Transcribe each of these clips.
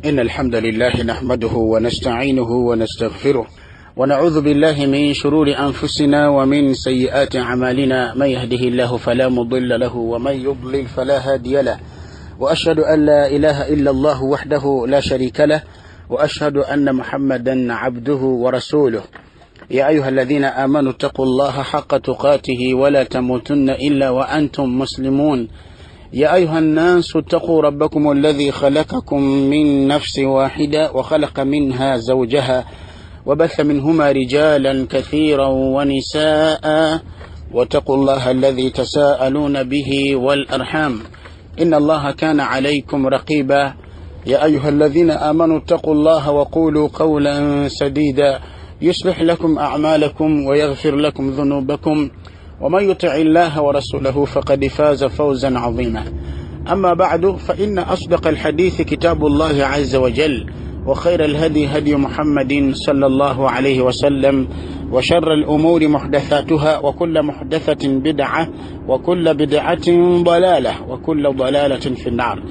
إن الحمد لله نحمده ونستعينه ونستغفره ونعوذ بالله من شرور أنفسنا ومن سيئات أعمالنا، من يهده الله فلا مضل له ومن يضلل فلا هادي له، وأشهد أن لا إله إلا الله وحده لا شريك له، وأشهد أن محمدا عبده ورسوله. يا أيها الذين آمنوا اتقوا الله حق تقاته ولا تموتن إلا وأنتم مسلمون. يا أيها الناس اتقوا ربكم الذي خلقكم من نفس واحدة وخلق منها زوجها وبث منهما رجالا كثيرا ونساء، واتقوا الله الذي تساءلون به والأرحام إن الله كان عليكم رقيبا. يا أيها الذين آمنوا اتقوا الله وقولوا قولا سديدا يصلح لكم أعمالكم ويغفر لكم ذنوبكم، ومن يطع الله ورسوله فقد فاز فوزا عظيما. أما بعد، فإن أصدق الحديث كتاب الله عز وجل، وخير الهدي هدي محمد صلى الله عليه وسلم، وشر الأمور محدثاتها، وكل محدثة بدعة، وكل بدعة ضلالة، وكل ضلالة في النار.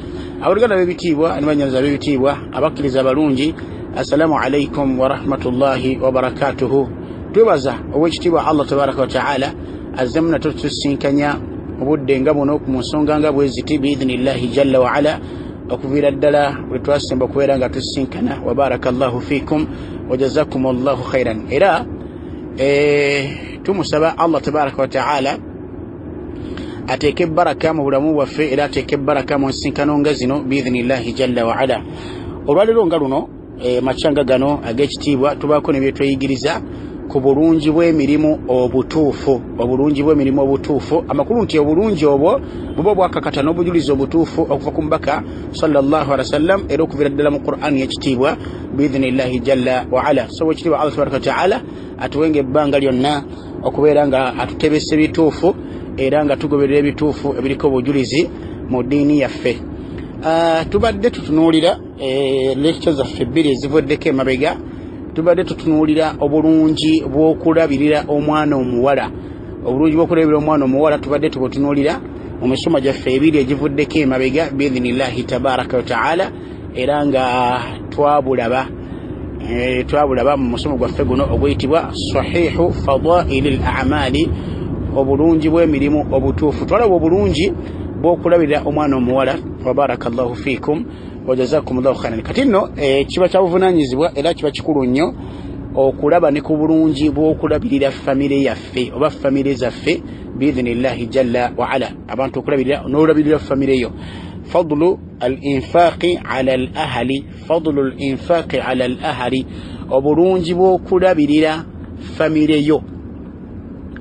Abooluganda b'ebitiibwa ne bannyinaze b'ebitiibwa, abakkiriza abalungi, assalamu alaikum warahmatullahi wabarakatuhu. Twebaza owekitiibwa Allah tabaraka wataala azzemu nate tusinkanya obudde nga buno mu nsonga nga bwe ziti biidhinillahi jalla waala, okuviira ddala bwe twasemba okubeera nga tusinkana. Wabaraka llahu fikum wajazakum llahu khairan. Era tumusaba Allah tabaraka wataala ateeke baraka mu bulamu bwaffe, era ateeke baraka mu nsinkano nga zino biidhinillahi jalla waala. Olwaleero nga luno macyanga gano ag'ekitiibwa tubaako ne byetweyigiriza ku bulungi bw'emirimu obutuufu. Obulungi bw'emirimu obutuufu, amakulu nti obulungi obwo buba bwakakata n'obujulizi obutuufu okuva ku mubaka sallallahu alaihi wasallam, era okuviira ddala mu Qur'ani y'ekitiibwa biidhinillahi jalla waala. So ekitiibwa Allah tabaraka wataala atuwenga ebbanga lyonna okubeera nga atutebesa ebituufu era nga tugoberera ebituufu ebiriko obujulizi mu ddiini yaffe. Tubadde tutunuulira lecture zaffe bbiri ezivuddeko emabega, tubadde tutunuulira obulungi bw'okulabirira omwana omuwala. Obulungi bw'okulabirira omwana omuwala tubadde tubutunuulira mu misomo gyaffe ebiri egivuddeko emabega biidhinillahi tabaraka wataala, era nga twabulaba mu musomo gwaffe guno oguyitibwa sahihu fadaili l amali, obulungi bw'emirimu obutuufu. Twalaba obulungi bw'okulabirira omwana omuwala. Wabaraka llahu fikum wajazakum llahu khairan. Kati nno kiba kyabuvunaanyizibwa era kiba kikulu nnyo okulaba ne ku bulungi bw'okulabirira famire yaffe oba famire zaffe biidhinillahi jalla waala. Abantu okulabirira n'olabirira famire yo. Fadlu al infaqi ala al ahli, fadlu al infaqi ala al ahli, obulungi bw'okulabirira famire yo.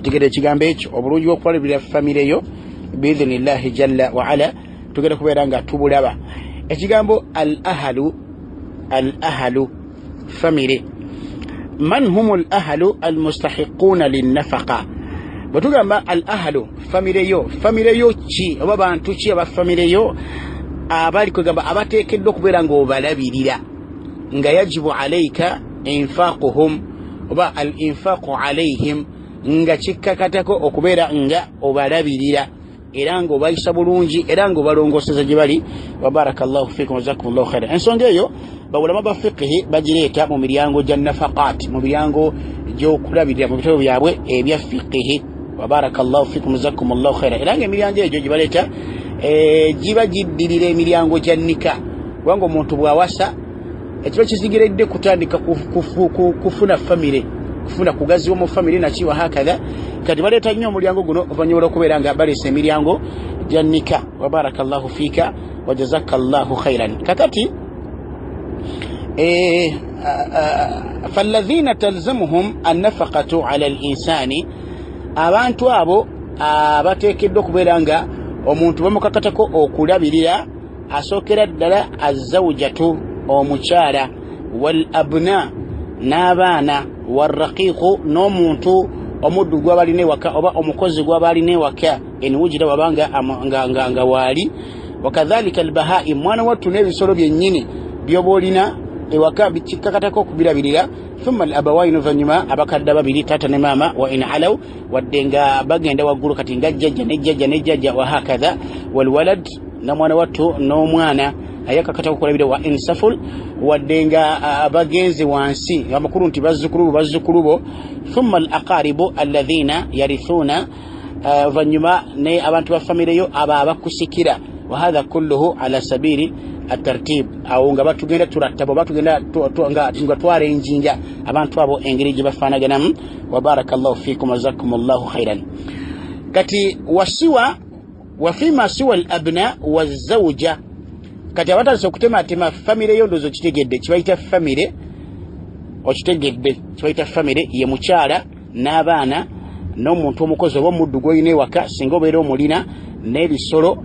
Tegera ekigambo ekyo, obulungi bw'okulabirira famire yo biidhinillahi jalla waala, tugenda kubeera nga tubulaba. Ekigambo al ahlu, al ahlu famire. Man hum al ahlu al mustahiquna linnafaqa. Bwe tugamba al ahlu famire yo, famire yo ki oba bantu ki aba famire yo abali kwegamba abateekeddwa okubeera ng'obalabirira, nga yajibu alaika infaquhum oba al infaqu alaihim, nga kikkakatako okubeera nga obalabirira era ng'obayisa bulungi era ng'obalongoseza gye bali. Wabaraka llahu fikum wajazakum llahu khairan. Ensonga eyo bawulama ba fiqihi bagireeta mu miryango gya nafaqat, mu miryango gy'okulabirira mu bitabo byabwe ebya fiqihi. Wabaraka llahu fikum wajazakum llahu khairan. Era ng'emiryango egyo gye baleeta giba giddirira emiryango gya nika, kubanga omuntu bw'awasa ekiba kizigiredde kutandika kufuna famire, kufuna kugaziwa mu famire naki wahakadha. Kati baleeta nnyo omulyango guno oluvannyuma lw'okubeera nga baleesa emiryango gya nika. Wabaraka llahu fiika wajazaka llahu khairan. Kakati falladhina talzamuhum annafaqatu ala linsani, abantu abo abateekeddwa okubeera nga omuntu bamukakatako okulabirira, asookera ddala azawjatu omukyala, wal abna n'abaana, warraqiqu n'omuntu omuddu gw'abalina ewaka oba omukozi gw'abalina ewaka eniwujira wabanga nga waali, wakadhalika albahai, mwana wattu n'ebisolo byennyini byoba olina ewaka kikkakatako okubirabirira. Thumma al abawaini, oluvannyuma abakadde ababiri taata ne maama, wa in alaw, wadde nga bagenda waggulu kati nga jjajja ne jjajja ne jjajja wahakadha, walwalad, n'omwana wattu n'omwana. Naye akakatako okulabirira wa insaful, wadde nga bagenze wansi, amakulu nti bazzukulu bo, bazzukulu bo. Thumma al aqaribu alladhina yarithuna, oluvannyuma ne abantu ba famire yo abo abakusikira. Wahadha kulluhu ala sabili atartib, awo nga batugenda turattaba oba tugenda nga twarenjinga abantu abo engeri gye bafaanaganamu. Wabaraka llahu fikum wazakum llahu khairan. Kati wasiwa wafima siwa al abna wazauja. Kati abatandise okutematema famire yo, ndowooza okitegedde kibayita famire, okitegedde kibayita famire ye mukyala n'abaana n'omuntu omukozi oba omuddu gw'olina ewaka singa obeera omulina, n'ebisolo,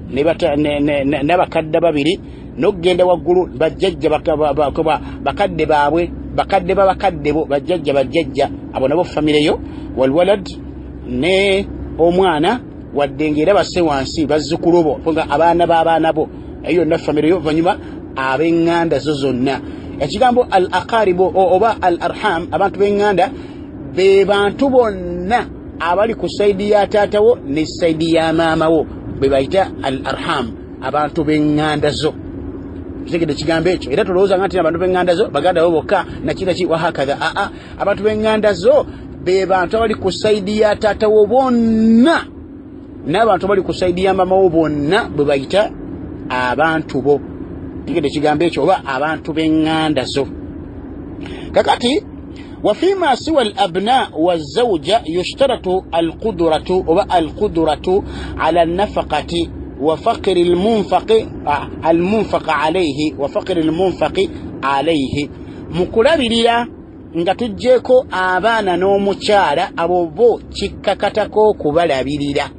n'abakadde babiri, n'okugenda waggulu bajjajja, bakadde baabwe, bakadde babakadde bo, bajjajja bajjajja, abo nabo famire yo. Walwalad, ne omwana, wadde ngaera basse wansi bazzukulu bo nga abaana b'abaana bo, eyo yonna famire yo. Oluvannyuma ab'eŋŋanda zo zonna. Ekigambo al aqaribu oba al arham, abantu b'eŋŋanda, be bantu bonna abali ku side ya taatawo ne side ya maamawo, be bayita al arham, abantu b'eŋŋanda zo. Kitegedde ekigambo ekyo? Era tolowooza nga nti abantu b'eŋŋanda zo baganda bo bokka nakinaki wahakatha. Aa, abantu b'eŋŋanda zo be bantu abali ku side ya taatawo bonna n'abantu abali ku side ya maamawo bonna, bwe bayita abantu bo. Tegedde ekigambo ekyo, oba abantu b'eŋŋanda zo? Kakati wafima siwa al abna wazauja yushtaratu alqudratu oba alqudratu ala nafaqati wa faqiri almunfaqi almunfaqa alayhi, wa faqiri almunfaqi alayhi. Mu kulabirira nga tuggyeko abaana n'omukyala, abo bo kikkakatako okubalabirira,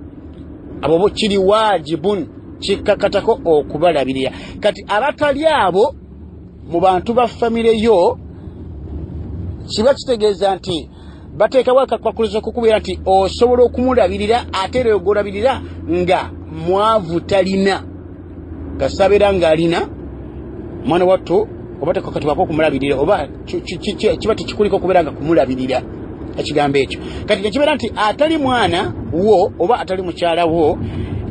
abo bo kiri wajibun, kikkakatako okubalabirira. Kati abatali abo mu bantu ba famire yo, kiba kitegeeza nti bateekawo akakwakulizo kukubeera nti osobola okumulabirira, ate era ogolabirira nga mwavu, talina. Kasabeera ng'alina, mwana wattu, oba tekakatibwako okumulabirira, oba kiba tekikuliko okubeera nga kumulabirira ekigambo ekyo. Kati tekibeera nti atali mwana wo oba atali mukyala wo,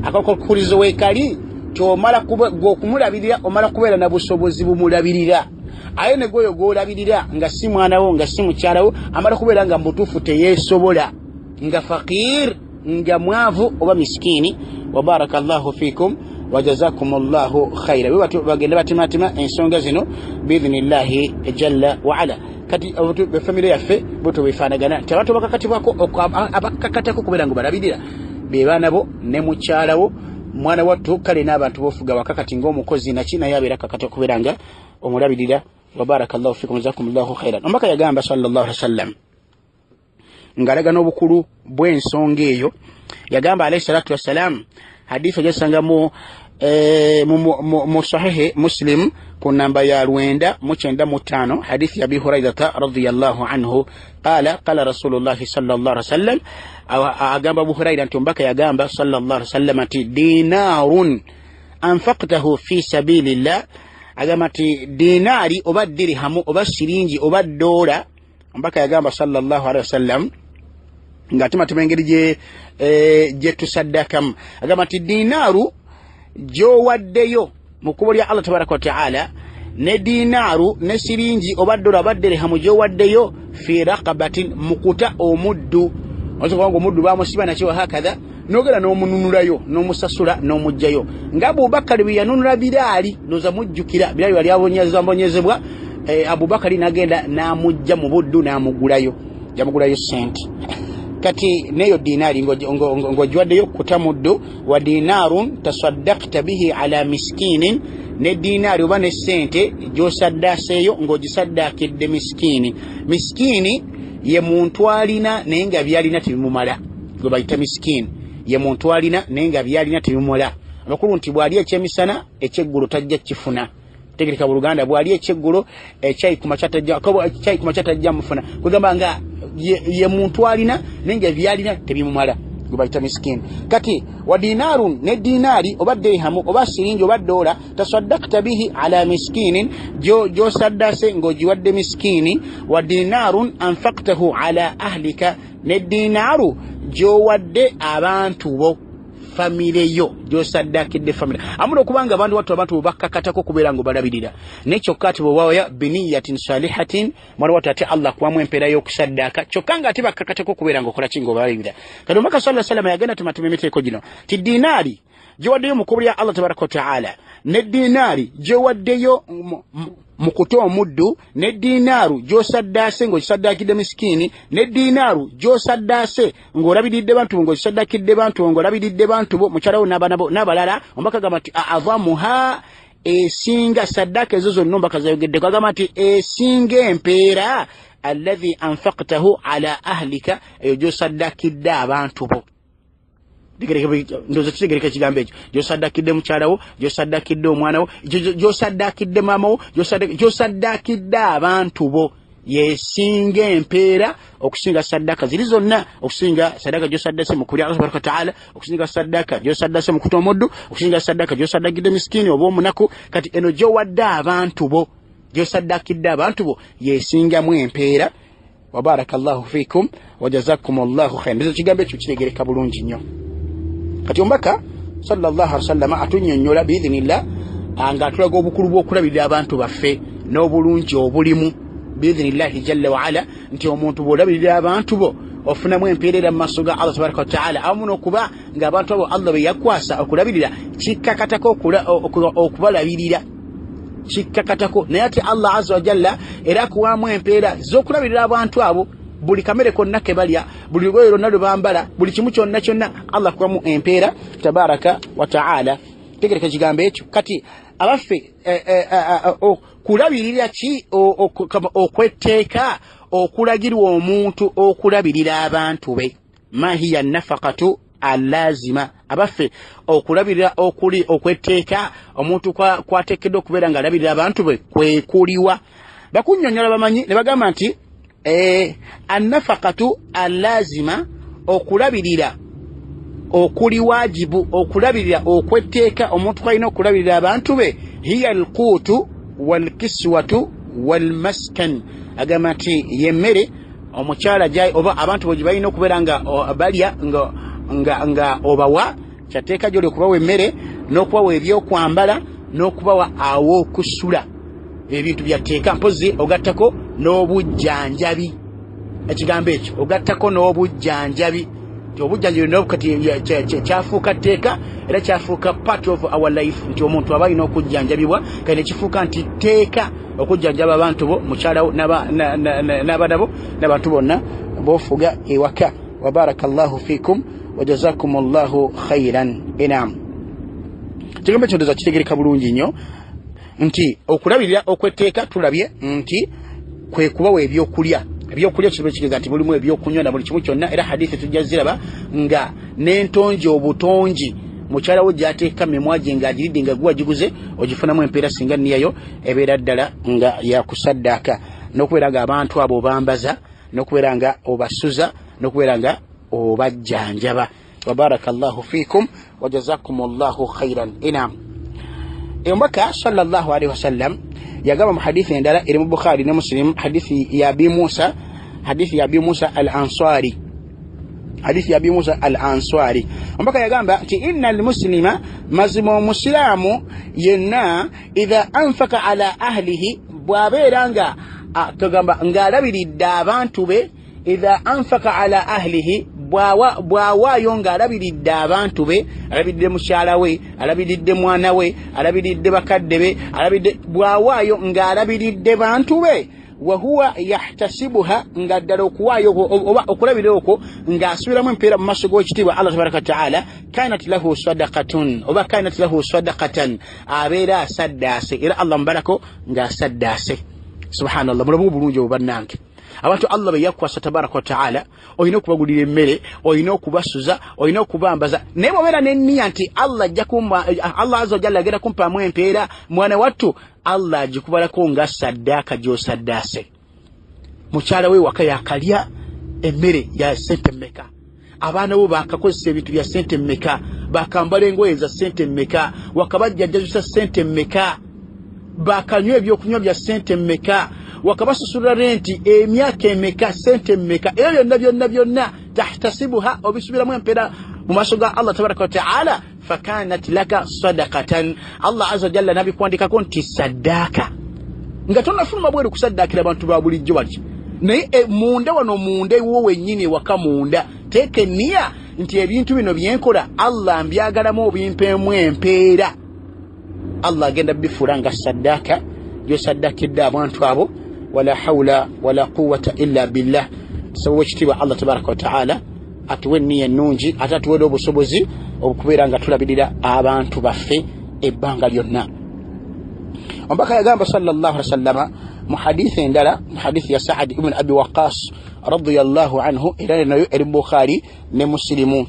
akakwakulizo weekali tyomala gwe okumulabirira, omala kubeera na busobozi bumulabirira. Aye ne gweoyo gwolabirira nga si mwana wo, nga si mukyala wo, amala kubeera nga mubutuufu teyeesobola, nga fakir, nga mwavu oba miskiini. Wabaraka llahu fikum wajazakum llahu khaira. Bwe batyo bagenda batemaatema ensonga zino biidhinillahi jalla waala. Kati befamire yaffe bwetyo bwefaanagana nti abantu bakakatibwako, abakakatako okubeera nga balabirira be baana bo ne mukyalawo, mwana wattu. Kale n'abantu bofuga waka, kati ngaomukozi naki, naye abeera kakata okubeera nga omulabirira. Wabaraka llahu fikum jazakum llahu khairan. Omubaka yagamba sallallahu alaihi wasallam ng'alaga n'obukulu bw'ensonga eyo, yagamba alaihi salatu wassalam, hadithi ojasangamu mu Sahihi Muslim ku namba ya 995, hadithi ya Abi Hurairata radiyallahu anhu, qala qala Rasulullahi sallallahu alaihi wasallam. Agamba Abu Huraira nti omubaka yagamba sallallahu alaihi wasallam nti dinarun anfaqtahu fi sabilillah. Agamba nti dinaari oba dirihamu oba siringi oba dola, omubaka yagamba sallallahu alaihi wasallam ng'atematema engeri gye tusaddakamu, agamba nti dinaaru gy'owaddeyo mu kkubo lya Allah tabaraka wataala, ne dinaaru ne siringi oba dola oba dirihamu gy'owaddeyo fi raqabatin, mu kuta omuddu, oyinza okuba nga omuddu bamusiba nakyo hakatha, nogenda n'omununulayo n'omusasula n'omugjayo, nga Abubakari bwe yanunula Biraali. Noza mujjukira Biraali wali abonyezebwa, Abubakari n'agenda n'amugja mu buddu n'amugulayo, yamugulayo sente. Kati neyo dinaari ng'ogiwaddeyo kuta muddu, wa dinaarun tasaddakta bihi ala miskinin, ne dinaari oba ne sente gy'osaddaaseeyo ng'ogisaddaakidde miskiini. Miskiini ye muntu alina naye nga byalina tebimumala, gwe bayita miskiini. Ye muntu alina naye nga byalina tebimumala, amakulu nti bw'ali ekyemisana, ekyeggulo tajja kifuna. Tegereka buluganda, bw'ali ekyeggulo, ekyayi kumakya tajja mufuna. Kwegamba nga ye muntu alina naye nga byalina tebimumala, gwe bayita miskiini. Kati wa dinaarun, ne dinaari oba dirihamu oba siringi oba dola, tasaddakta bihi ala miskinin, gy'osaddase ng'ogiwadde miskiini, wa dinaarun anfaktahu ala ahlika, ne dinaaru gy'owadde abantu bo. famire yo, gyosaddakidde famire. Amu n'okubanga abantu wattu abantu bwebakkakatako okubeera nga obalabirira, naye kyokka ate bwewawaya biniyatin salihatin, mwana wattu ate Allah akuwamu empeera y'okusaddaaka, kyokka nga ate bakkakatako okubeera nga okola ki, nga obalabirira. Kati omubaka sallallahu alaihi wasallam yagenda tumatuma emiteeko gino ti dinaari gyewaddeyo mu kkubo lya Allah tabaraka wa taala, ne dinaari gyewaddeyo mu kuta omuddu, ne dinaaru gy'osaddaase ng'okisaddaakidde misikiini, ne dinaaru gy'osaddaase ng'olabiridde bantu bo, ng'okisaddakidde bantu bo, ng'olabiridde bantu bo, mukyala wo n'abaana bo n'abalala. Omubaka agamba nti aadhamuha, esinga saddaaka ezo zonna omubaka zayogeddeko, agamba nti esinga empeera alladhi anfaktahu ala ahlika, eyo gy'osaddakidde abantu bo. Ndowooza kitegereka ekigambo ekyo, gyosaddakidde mukyala wo, gyosaddakidde omwana wo, gyosaddakidde maama wo, gyosaddakidde abantu bo, yesinga empeera okusinga saddaka ziri zonna, okusinga saddaka gyosaddase mu kulya Allah tabaraka wataala, okusinga saddaka gyosaddase mu kuta omuddu, okusinga saddaka gyosaddakidde misikini oba omunaku. Kati eno gyowadde abantu bo, gyosaddakidde abantu bo, yesingamu empeera. Wabaraka llahu fikum wajazakum llahu khair. Ndizo ekigambo ekyo kitegereka bulungi nnyo. Kati omubaka sallallahu alaihi wasallam atunyonnyola biidhinillah nga atulaga obukulu bw'okulabirira abantu baffe n'obulungi obulimu biidhinillahi jalla waala, nti omuntu bw'olabirira abantu bo ofunamu empeera era mu maaso ga Allah tabaraka wataala, awamu n'okuba ng'abantu abo Allah be yakwasa okulabirira kikkakatako okubalabirira, kikkakatako. Naye ate Allah azza wajalla era akuwaamu empeera z'okulabirira abantu abo, buli kamere konna ke balya, buli lugoye lwonna lwe bambala, buli kimu kyonna kyonna Allah akuwamu empeera tabaraka wa taala. Tegereka ekigambo ekyo. Kati abaffe, kulabirira ki okwetteeka okulagirwa omuntu okulabirira abantu be? Ma hiya nafakatu alazima? Abaffe, okulabirira okuli okwetteeka omuntu kwateekeddwa okubeera nga alabirira abantu be kwekuliwa? Bakunnyonnyola bamanyi ne bagamba nti annafakatu alazima, okulabirira okuli wajibu, okulabirira okwetteeka omuntu kwalina okulabirira abantu be, hiya alquutu walkiswatu walmaskan. Agamba nti yemmere omukyala oba abantu bwe balina okubeera nga balya, nga obawa, kyateeka gyoli okubawa emmere n'okubawa ebyokwambala n'okubawa aw'okusula. Ebintu byatteeka, mpozi ogattako n'obujjanjabi. Ekigambo ekyo ogattako n'obujjanjabi, nti obujjanjabi kati kyafuuka tteeka era kyafuuka part of our life, nti omuntu aba alina okujjanjabibwa. Kati nekifuuka nti tteeka okujjanjaba abantu bo, mukyalawo n'abaana bo n'abantu bonna bofuga ewaka. Wabaraka llahu fikum wajazakum llahu khairan. Enam, ekigambo ekyo ndoza kitegereka bulungi nnyo, nti okulabirira okwetteeka tulabye nti kwe kubawa ebyokulya. Ebyokulya kiba kitegeeza nti mulimu ebyokunywa na buli kimu kyonna. Era hadithi tujja ziraba nga n'entongi obutongi mukyala wo gyateeka mimwa gye ng'agiridde nga guwa giguze, ogifunamu empeera singa niyayo ebeera ddala nga yakusaddaaka, n'okubeera nga abantu abo obambaza, n'okubeera nga obasuza, n'okubeera nga obajjanjaba. Wabaraka llahu fikum wajazakum llahu khairan. Inam, omubaka sallallahu alaihi wasallam yagamba mu hadithi endala eri mu Bukhari ne Muslim, hadithi ya Abi Musa, hadithi ya Abi Musa al Ansari, hadithi ya Abi Musa al Ansari, omubaka yagamba nti inna almuslima, mazima omusiraamu yenna, idha anfaka ala ahlihi, bw'abeera nga togamba ng'alabiridde abantu be, idha anfaka ala ahlihi, bw'awaayo ng'alabiridde abantu be, alabiridde mukyala we, alabiridde mwana we, alabiridde bakadde be, alabiridde, bw'awaayo ng'alabiridde bantu be, wahuwa yahtasibuha, nga ddala okuwaayo oba okulabirira okwo ng'asubiramu empeera mu maaso g'ekitiibwa Allah tabaraka wataala, kanat lahu sadakatun oba kanat lahu sadakatan, abeera asaddaase era Allah mubalako ng'asaddaase. Subhanallah, mulabe obulungi obwo bannange. Abantu Allah be yakwasa tabaraka wataala, olina okubagulira emmere, olina okubasuza, olina okubambaza, naye bwobeera nenniya nti Allah ajja kumpa, Allah azza wajalla agenda kumpaamu empeera, mwana wattu Allah agikubalako nga saddaaka gy'osaddaase. Mukyala we waka yakalya emmere ya sente mmeka? Abaana bo bakakozesa ebintu bya sente mmeka? Bakambala engoye za sente mmeka? Wakabajjajjajusa sente mmeka? Bakanywa ebyokunywa bya sente mmeka? Wakabasasulira renti emyaka emeka, sente mmeka? Ebyo byonna byonna byonna tahtasibuha, obisubiramu empeera mu maaso ga Allah tabaraka wataala, fakanat laka sadakatan, Allah aza wajalla nabikuwandikako nti saddaaka, nga tonafuluma bweru kusaddaakira abantu ba bulijjo bali. Naye munda wano, munda ewo wennyini ewaka munda, teeka enniya nti ebintu bino byenkola Allah mbyagalamu obimpeemu empeera. Allah agenda bifuula nga saddaaka gyosaddakidde abantu abo. Wala haula wala quwata illa billah. Tusaba ekitiibwa Allah tabaraka wataala atuwe enniya ennungi, ate atuwe n'obusobozi obukubeera nga tulabirira abantu baffe ebbanga lyonna. Omubaka yagamba sallallahu alaihi wasallama mu hadithi endala, mu hadithi ya Saad ibn Abi Waqas radiyallahu anhu, era nayo eri Bukhari ne Musilimu,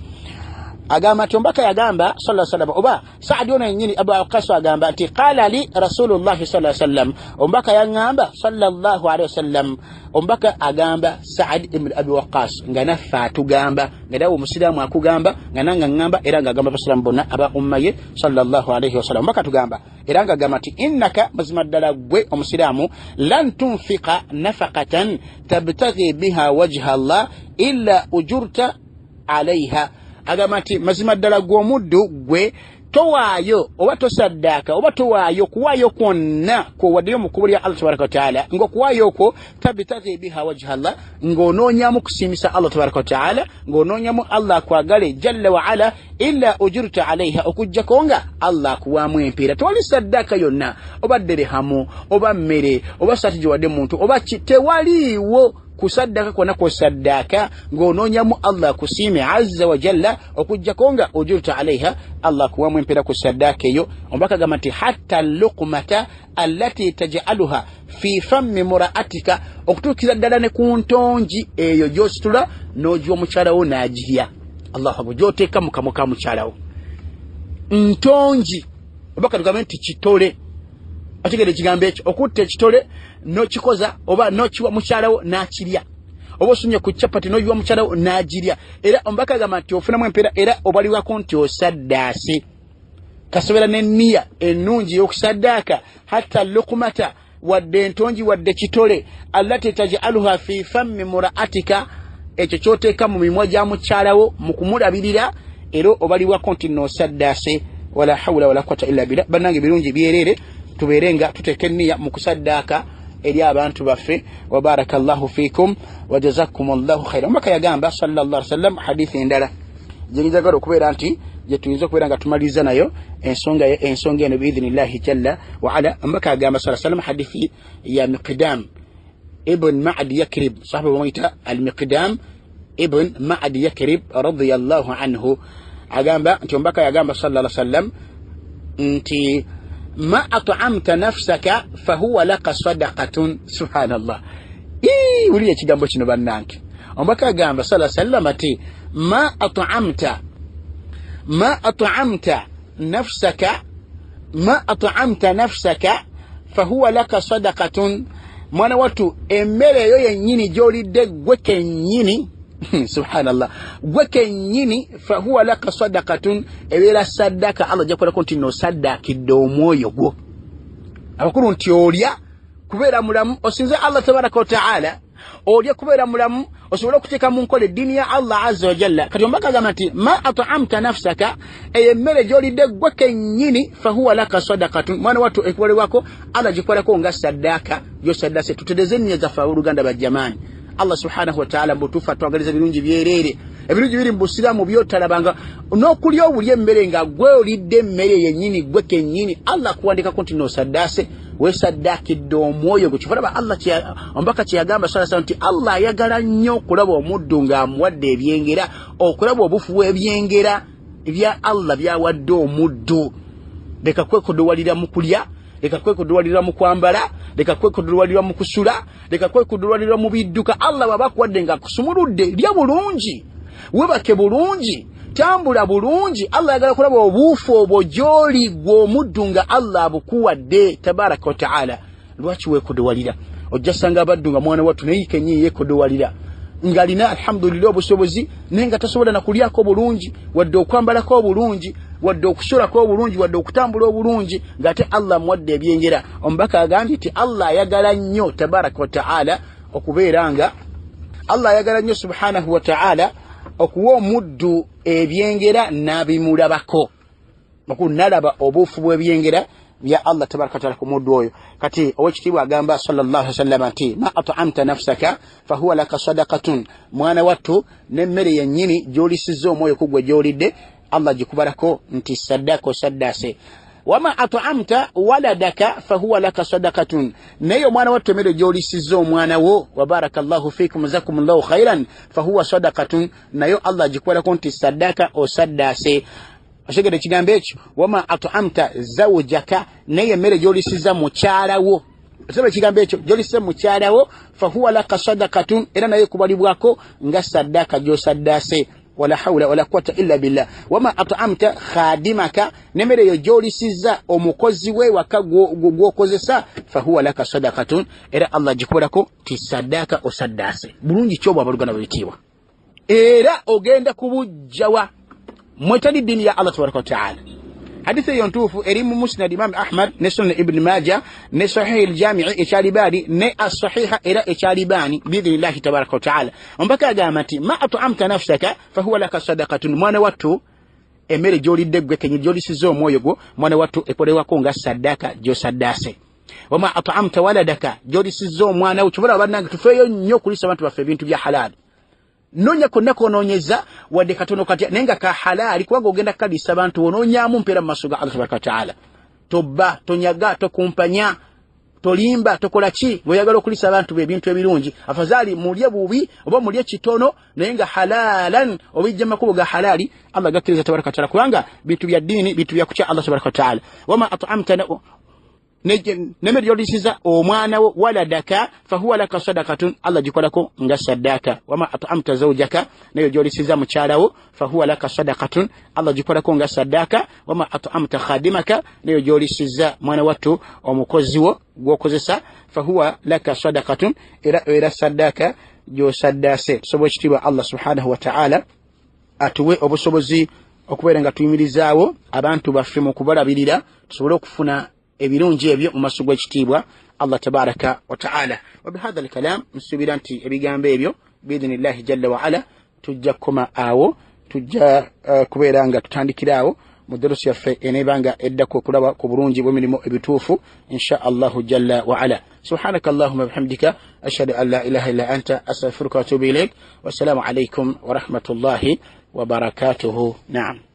agamba nti omubaka yagamba sallallahu alaihi wasallam, oba Saadi ono yennyini Abu Waqas agamba nti qala li rasulullahi sallallahu alaihi wasallam, omubaka yaŋŋamba sallallahu alaihi wasallam. Omubaka agamba Saad ibn Abi Waqas nga naffe atugamba, nga nawe omusiraamu akugamba, nga nange ŋŋamba, era nga agamba abasiraamu bonna aba umma ye sallallahu alaihi wasallam. Omubaka atugamba era nga agamba nti innaka, mazima ddala ggwe omusiraamu, lan tunfika nafakatan tabtaghi biha wajha Allah illa ujurta alaiha. Agamba nti mazima ddala ggwe omuddu ggwe towaayo oba tosaddaaka oba towaayo kuwaayo kwonna kwowaddeyo mu kkubo lya Allah tabaraka wataala, ng'okuwaayo okwo tabtaghi biha wajha Allah, ng'onoonyamu kusiimisa Allah tabaraka wataala, ng'onoonyamu Allah akwagale jalla waala, illa ujurta alaiha, okugjako nga Allah akuwaamu empeera. Tewali saddaaka yonna, oba derehamu oba mmere oba saati gyewadde muntu oba ki, tewaliiwo kusaddaka kwonna kwosaddaaka ng'onoonyamu Allah akusiime azza wa jalla, okugjako nga ujurta alaiha, Allah akuwamu empeera ku saddaaka eyo. Omubaka agamba nti hatta luqmata allati tajaluha fi fammi muraatika, okutuukira ddala ne ku ntongi eyo gy'ositula n'ogiwa mukyalawo n'agirya. Allahu akbar, gy'oteeka mu kamwa ka mukyalawo ntongi, oba katugambe nti kitole, otegedde ekigambo ekyo, okutta ekitole n'okikoza oba n'okiwa mukyalawo n'akirya, oba osunye ku capati n'ogiwa mukyalawo n'agirya. Era omubaka agamba nti ofunamu empeera, era obalibwako nti osaddaase. Kasobera n'enniya ennungi ey'okusaddaaka, hatta lukumata, wadde entongi wadde kitole, allati tajaluha fi fammi muraatika, ekyo ky'oteeka mu mimwa gya mukyalawo mu kumulabirira, era obalibwako nti noosaddaase. Wala hawula wala quwata illa billah. Bannange, birungi byereere, tubeere nga tuteeka enniya mu kusaddaaka eri abantu baffe. Wabaraka llahu fikum wajazakum llahu khaira. Omubaka yagamba sallallahu alaihi wasallam hadithi endala gyenjagala okubeera nti gyetuyinza okubeera nga tumaliriza nayo ensonga eno biidhinillahi jalla waala. Omubaka agamba saa sallam hadithi ya Miqdam ibn Mad Yakrib, sahaba bamuyita Almiqdam ibn Mad Yakrib radiyallahu anhu, agamba nti omubaka yagamba sallallahu alaihi wasallam nti ma atamta nafsaka fahuwa laka sadakatun. Subhanallah, wulira ekigambo kino bannange. Omubaka agamba sala sallama ti ma atamta, ma atamta nafsaka, ma atamta nafsaka fahuwa laka sadakatun. Mwana wattu, emmere eyo yennyini gy'olidde gwe kennyini, subhanallah, gwe kennyini, fahuwa laka sadakatun, ebeera saddaka. Allah ajja kukolako nti nosaddaakidde omwoyo gwo. Abakulu nti olya kubeera mulamu osinze Allah tabaraka wataala, olya kubeera mulamu osobole okuteeka mu nkola eddiini ya Allah azza wajalla. Kati omubaka agamba nti ma atamta nafsaka, eyo emmere gy'olidde gwe kennyini, fahuwa laka sadakatun, mwana wattu ekubalibwako, Allah gikubalako nga saddaaka gyosaddase. Tutereze enniya zaffe abooluganda bajjamaani. Allah subhanahu wataala mubutuufu atwagaliza birungi byereere. Ebirungi biri mu busiraamu byotalabanga, n'okulya obulya emmere nga gwe olidde emmere yennyini gwe kennyini, Allah akuwandikako nti nosaddaase, wesaddaakidde omwoyo gwe. Kyova laba Allah omubaka kyeyagamba sala sala nti Allah ayagala nnyo okulaba omuddu ng'amuwadde ebyengera, okulaba obufu bw'ebyengera ebya Allah byawadde omuddu. Leka kwekodowalira mu kulya, leka kwekodowalira mu kwambala, leka kwekodowalira mu kusula, leka kwekodowalira mu bidduka. Allah bw'aba akuwadde nga akusumuludde, lya bulungi, webake bulungi, tambula bulungi. Allah ayagala kulaba obuufu obwo gy'oli gwe omuddu nga Allah abukuwadde tabaraka wataala. Lwaki weekodowalira? Ojja sanga abaddu nga mwana wattu naye kennyini yeekodowalira, ng'alina alhamdulillah obusobozi, naye nga tasobola nakulyako bulungi, wadde okwambalako obulungi, wadde okusulako obulungi, wadde okutambula obulungi, ng'ate Allah amuwadde ebyengera. Omubaka agambye nti Allah ayagala nnyo tabaraka wataala okubeera nga Allah ayagala nnyo subhanahu wataala Okuwa omuddu ebyengera n'abimulabako, makulu nalaba obuufu bw'ebyengera bya Allah tabaraka wataala ku muddu oyo. Kati owekitiibwa agamba sallallahu alaihi wasallam nti ma atamta nafsaka fahuwa laka sadakatun, mwana wattu n'emmere yennyini gy'olisizza omwoyo ku gwe gy'olidde Allah gikubalako nti sadaka osaddaase. Wama atamta waladaka fahuwa laka sadakatun, naye omwana wattu emmere gy'olisizza omwana wo, wabaraka llahu fikum zakum llahu khairan, fahuwa sadakatun, nayo Allah gikubalako nti sadaka osaddaase. Otegedde ekigambo ekyo? Wama atamta zawujaka, naye emmere gy'olisiza mukyala wo, osaba ekigambo ekyo, gy'olisiza mukyala wo, fahuwa laka sadakatun, era naye kubalibwako nga sadaka gy'osaddaase. Wala hawula wala quwata illa billah. Wama atamta khadimaka, n'emmere eyo gy'olisiza omukozi we waka gw'okozesa, fahuwa laka sadakatun, era Allah gikubalako ti sadaka osaddaase. Bulungi kyobwa abaluganda bwebitiibwa, era ogenda kubujjawa mwetali ddiini ya Allah tabaraka wataala. Hadisi eyo ntuufu, eri mu Musnad Imam Ahmad ne Sunan Ibni Maja ne Sahihi Ljamii ekyalibaani ne Asahiha era ekyalibaani biidhinillahi tabaraka wataala. Omubaka agamba nti ma atamta nafsaka fahuwa laka sadakatun, mwana wattu emmere gy'olidde ggwe kenyi gy'olisiza omwoyo gwo, mwana wattu ekolewako nga sadaka gy'osaddaase. Wama atamta waladaka, gy'olisiza omwana wo. Kibula bannange, tufeeyo nnyo okulisa abantu baffe ebintu bya halaali. Nonya konna konoonyeza wadde katono katya, naye nga ka halaali, kubanga ogenda kukaliisa abantu onoonyaamu mpeera mu maaso ga Allah tabaraka wataala. Tobba, tonyaga, tokumpanya, tolimba, tokola ki ng'oyagala okulisa abantu be ebintu ebirungi. Afazaali mulye bubi oba mulye kitono, naye nga halalan, obijja makubo ga halaali, Allah gakkiriza tabaraka wataala, kubanga bintu bya ddiini, bintu bya kutya Allah tabaraka wataala. Wama atamta, nemmere gyolisiza omwana wo, waladaka, fahuwa laka sadakatun, Allah gikolako nga sadaka. Wama atamta zaujaka, nayo gyolisiza mukyalawo, fahuwa laka sadakatun, Allah gikolako nga sadaka. Wama atamta khadimaka, nayo gyolisiza mwana wattu omukozi wo gwokozesa, fahuwa laka sadakatun, era sadaka gyosaddaase. Tusobola ekitiibwa Allah subhanahu wataala atuwe obusobozi okubeera nga tuyimirizaawo abantu baffe mu kubalabirira, tusobole okufuna ebirungi ebyo mu maaso gw'ekitiibwa Allah tabaraka wataala. Wabihadha alkalam, nsuubira nti ebigambo ebyo biidhinillahi jalla waala tujja kukoma awo, tujja kubeera nga tutandikira awo mu darusi yaffe eneeba nga eddako okulaba ku bulungi bw'emirimu ebituufu insha Allahu jalla waala. Subhanaka allahuma bihamdika, ashhadu an la ilaha illa anta, astaghfiruka watubu ilaik. Wassalaamu alaikum warahmatullahi wabarakatuhu. Naam.